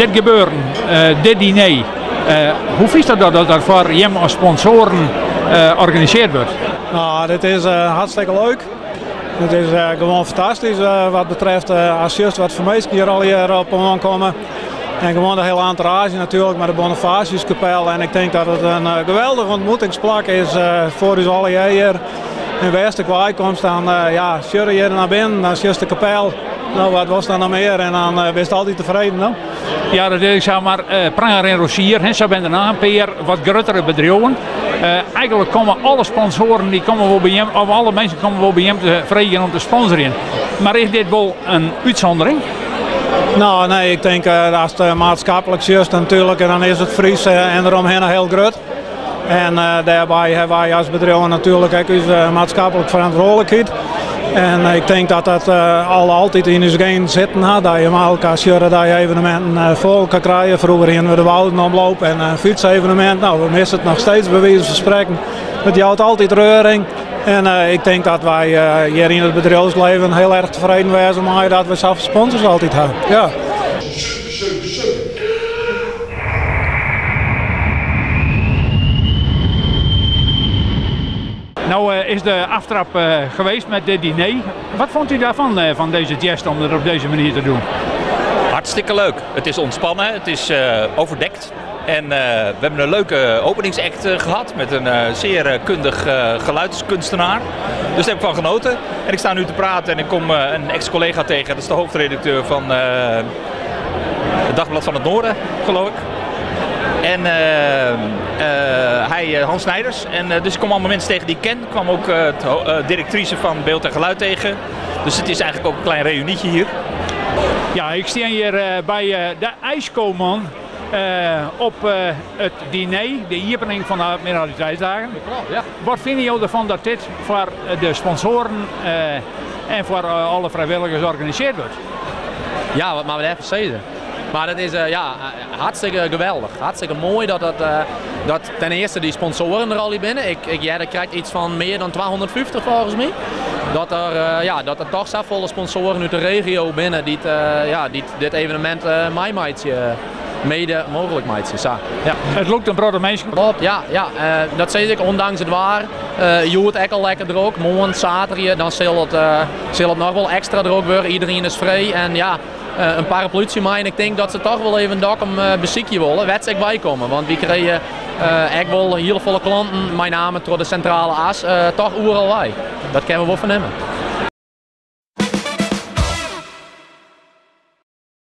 Dit gebeuren, dit diner, hoe fynst dat dat dat foar jim as sponsoaren organisearre wurdt? Nou, dit is hartstikke leuk. Het is gewoon fantastisch wat betreft as just wat foar minsken hjir allegear op oankomme. En gewoon de hele entourage natuurlijk met de Bonifatiuskapel. En ik denk dat het een geweldig ontmoetingsplak is foar ús allegear hjir. En wêr'tst ek wei komst, dan ja, sjogge hjir nei binnen, dan sjochst de kapel. Nou, wat wolst dan noch mear? En dan bist altyd tefreden, no? Ja, dat is sa, mar Pranger en Rosier, hè, sa binne der noch in pear wat gruttere bedriuwen. Eigenlik komme alle sponsoaren dy komme wol by jim, of alle minsken komme wol by jim te freegjen om te sponsorjen. Mar is dit wol in útsûndering? Nou, nee, ik tink ast maatskiplik sjochst natuerlik, dan is it Frysk en deromhinne hiel grut. En dêrby hawwe wy as bedriuwen natuerlik ek ús maatskiplike ferantwurdlikheid. En ik tink dat dat al altyd yn ús genen sitten hat. Dat je mei elkoar sjogge dat je eveneminten foar elkoar krije. Froeger hiene we de Woudenomloop en in fytsevenemint. Nou, we misse it noch steeds by wize fan sprekken. It jout altyd reuring. En ik tink dat wy hjir yn it bedriuwslibben hiel erch tefreden wêze meie dat we safolle sponsors altyd hawwe. Ja. Nou is de aftrap geweest met dit diner. Wat vond u daarvan, van deze gest om het op deze manier te doen? Hartstikke leuk. Het is ontspannen, het is overdekt. En we hebben een leuke openingsact gehad met een zeer kundig geluidskunstenaar. Dus daar heb ik van genoten. En ik sta nu te praten en ik kom een ex-collega tegen. Dat is de hoofdredacteur van het Dagblad van het Noorden, geloof ik. En hij, Hans Snijders. En dus ik kom allemaal mensen tegen die ik ken. Ik kwam ook de directrice van Beeld en Geluid tegen. Dus het is eigenlijk ook een klein reunietje hier. Ja, ik sta hier bij de IJskoman op het diner, de opening van de Admiraliteitsdagen. Ja. Wat vinden jullie ervan dat dit voor de sponsoren en voor alle vrijwilligers georganiseerd wordt? Ja, wat maar we even zeggen. Maar dat is ja, hartstikke geweldig. Hartstikke mooi dat ten eerste die sponsoren er al binnen. Ik, ja, krijg iets van meer dan 250 volgens mij. Ja, dat er toch zoveel sponsoren uit de regio binnen die, het, ja, die dit evenement uh, mede mooglik meitsje. Sa. Ja. It lûkt in protte minsken. Klopt, ja, dat sis ik, ondanks it waar. Hjoed ek al lekker drok. Moarn, saterdei, dan sil it noch wol ekstra drok wurde. Iderien is frij en ja, in paraplutsje mei. En ik tink dat se toch wol even Dokkum besykje wolle. Wêr't se ek by komme. Want wy krije ek wol hiel folle klanten, mei name troch de sintrale as, toch oeral wei. Dat kinne we wol fernimme.